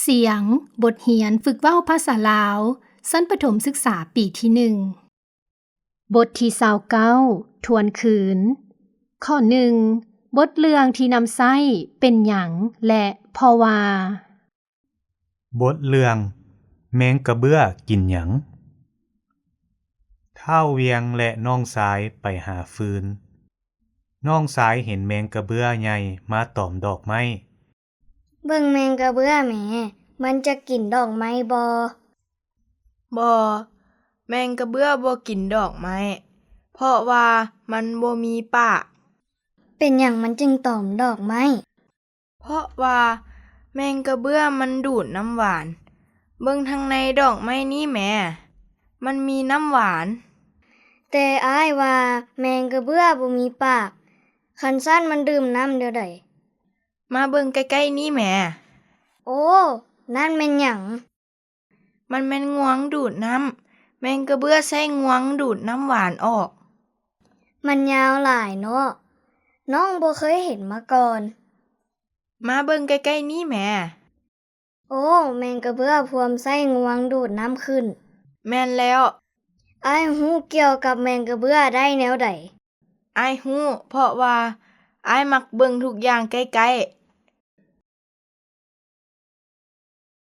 ສຽງ ບົດຮຽນຝຶກເວົ້າພາສາລາວ ຊັ້ນປະຖົມສຶກສາປີທີໜຶ່ງ. ບົດທີຊາວເກົ້າ ທວນຄືນ. ຂໍ້ໜຶ່ງ ບົດເລື່ອງທີ່ນຳໃຊ້ເປັນຫຍັງ ແລະ ເພາະວ່າ. ບົດເລື່ອງ ແມງກະເບື້ອກິນຫຍັງ? ທ້າວວຽງ ແລະ ນ້ອງຊາຍໄປຫາຟືນ. ນ້ອງຊາຍເຫັນແມງກະເບື້ອໃຫຍ່ມາຕອມດອກໄມ້. ເບິ່ງແມງກະເບື້ອແໝ, ມັນຈະກິນດອກໄມ້ບໍ່? ບໍ່, ແມງກະເບື້ອບໍ່ກິນດອກໄມ້, ເພາະວ່າມັນບໍ່ມີປາກ. ເປັນຫຍັງມັນຈຶ່ງຕອມດອກໄມ້? ເພາະວ່າແມງກະເບື້ອມັນດູດນ້ຳຫວານ. ເບິ່ງທາງໃນດອກໄມ້ນີ້ແໝ, ມັນມີນ້ຳຫວານ. ແຕ່ອ້າຍວ່າແມງກະເບື້ອບໍ່ມີປາກ, ຄັນຊັ້ນມັນດື່ມນ້ຳແນວໃດ? ມາເບິ່ງໃກ້ໆນີ້ແໝ. ໂອ້, ນັ້ນແມ່ນຫຍັງ? ມັນແມ່ນງວງດູດນ້ຳ. ແມງກະເບື້ອໃຊ້ງວງດູດນ້ຳຫວານອອກ. ມັນຍາວຫຼາຍເນາະ. ນ້ອງບໍ່ເຄີຍເຫັນມາກ່ອນ. ມາເບິ່ງໃກ້ໆນີ້ແໝ. ໂອ້, ແມງກະເບື້ອພວມໃຊ້ງວງດູດນ້ຳຂຶ້ນ. ແມ່ນແລ້ວ. ອ້າຍຮູ້ກ່ຽວກັບແມງກະເບື້ອໄດ້ແນວໃດ? ອ້າຍຮູ້ ເພາະວ່າອ້າຍມັກເບິ່ງທຸກຢ່າງໃກ້ໆ.